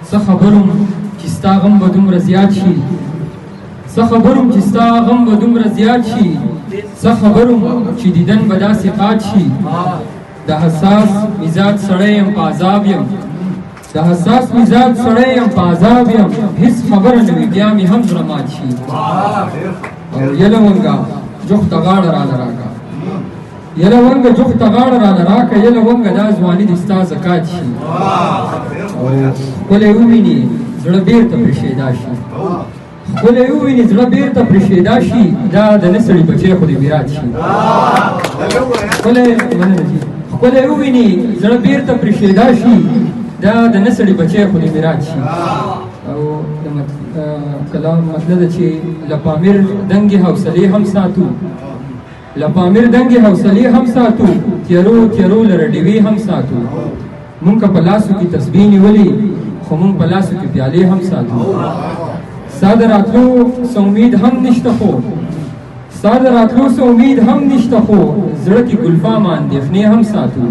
څه خبروم چې ستا غم به دومره زیات شي، څه خبروم چې ستا غم به دومره زیات شي، څه خبروم چې دیدن به داسې قات شي. د حساس مزاج سړی یم، په عذاب یم، د حساس مزاج سړی یم، په عذاب یم، هیڅ خبره نه وي بیا مې هم زړه مات شي. او یله ونګه جوخته غاړه راله راکه، یله ونګه جوخته غاړه راله راکه، یله ونګه دا ځواني دې ستا زکات شي. او ښکلی وویني زړه بېرته پرې شیدا شي، ښکلی وویني زړه بېرته پرې شیدا شي، دا د نه سړي بچی خو دې میرات شي. ښکلی، مننه جي، ښکلی وویني زړه بېرته پرې شیدا شي، دا د نه سړي بچی خو دې میرات شي. او د کلام مطلب چې له پامیر دنګې حوصلې هم ساتو، له پامیر دنګې حوصلې هم ساتو، تیارو تیارو لره ډیوې هم ساتو. مونږ که په لاسو کې تسبیح نیولې، خو مونږ په لاسو کې پیالې هم ساتو. ستا د راتلو څه امید هم نشته، خو ستا د راتلو څه امید هم نشته، خو زړه کې ګلفامه اندېښنې هم ساتو.